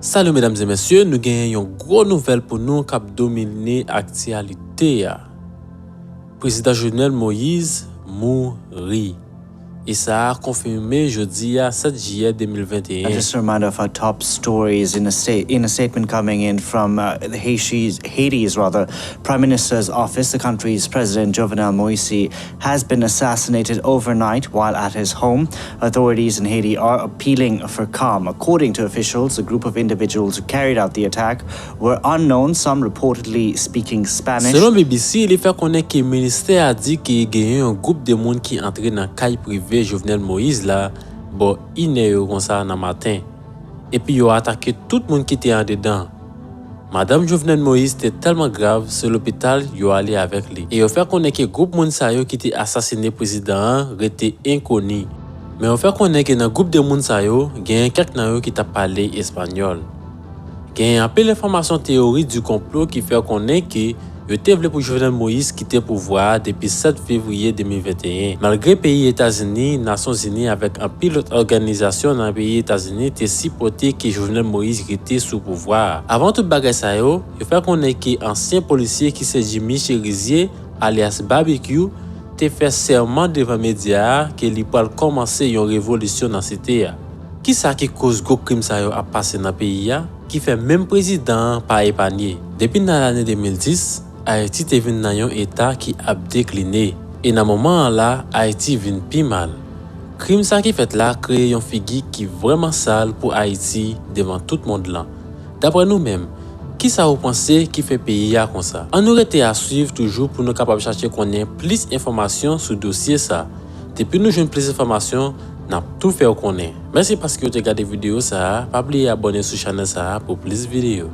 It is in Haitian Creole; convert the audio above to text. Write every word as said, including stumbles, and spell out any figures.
Salut mesdames et messieurs, nou genyen yon gwo nouvèl pou nou k ap domine aktyalite a. Prezidan Jovenel Moïse mouri. E sa a konfime jodi a, sèt jiyè de mil venteyen. Just a reminder of our top stories in a, sta- in a statement coming in from uh, Haiti's, Haiti's rather, Prime Minister's office. The country's President Jovenel Moïse has been assassinated overnight while at his home. Authorities in Haiti are appealing for calm. According to officials, a group of individuals who carried out the attack were unknown, some reportedly speaking Spanish. Selon B B C, li fè konnen ke ministè a di ke genyen yon gwoup de moun ki antre nan kay prive Jovenel Moïse la bò inè yo konsa nan maten. Epi yo atake tout moun ki te andedan. Madanm Jovenel Moïse te tèlman grav, se lopital yo ale avèk li. E yo fè konnen ke gwoup moun sa yo ki te asasine prezidan an rete enkoni. Men yo fè konnen ke nan gwoup de moun sa yo, genyen kèk nan yo ki t ap pale espanyòl. Genyen anpil enfòmasyon teyori di konplo ki fè konnen ke yo te vle pou Jovenel Moïse kite pouvwa a depi sèt fevriye de mil venteyen. Malgre peyi Etazini, Nasyonzini avèk anpil lòt òganizasyon nan peyi Etazini te sipòte ke Jovenel Moïse rete sou pouvwa a. Avan tout bagay sa yo, yo fè konnen ke ansyen polisye ki se Jimmy Chérizier, alyas Barbecue, te fè sèman devan medya a ke li pral kòmanse yon revolisyon nan site a. Kisa ki koz gwo krim sa yo ap pase nan peyi a, ki fè menm prezidan an pa epanye? Depi nan lane de mil dis, Ayiti te vin nan yon eta ki ap dekline. E nan moman an la, Ayiti vin pi mal. Krim sa ki fèt la kreye yon figi ki vrèman sal pou Ayiti devan tout mond lan. Daprè nou menm, kisa ou panse ki fè peyi a konsa? Ann nou rete a swiv toujou pou nou kapab chache konnen plis enfòmasyon sou dosye sa. Depi nou jwenn plis enfòmasyon, n ap tou fè w konnen. Mèsi paske w te gade videyo sa a. Pa bliye abòne sou chanèl sa a pou plis videyo.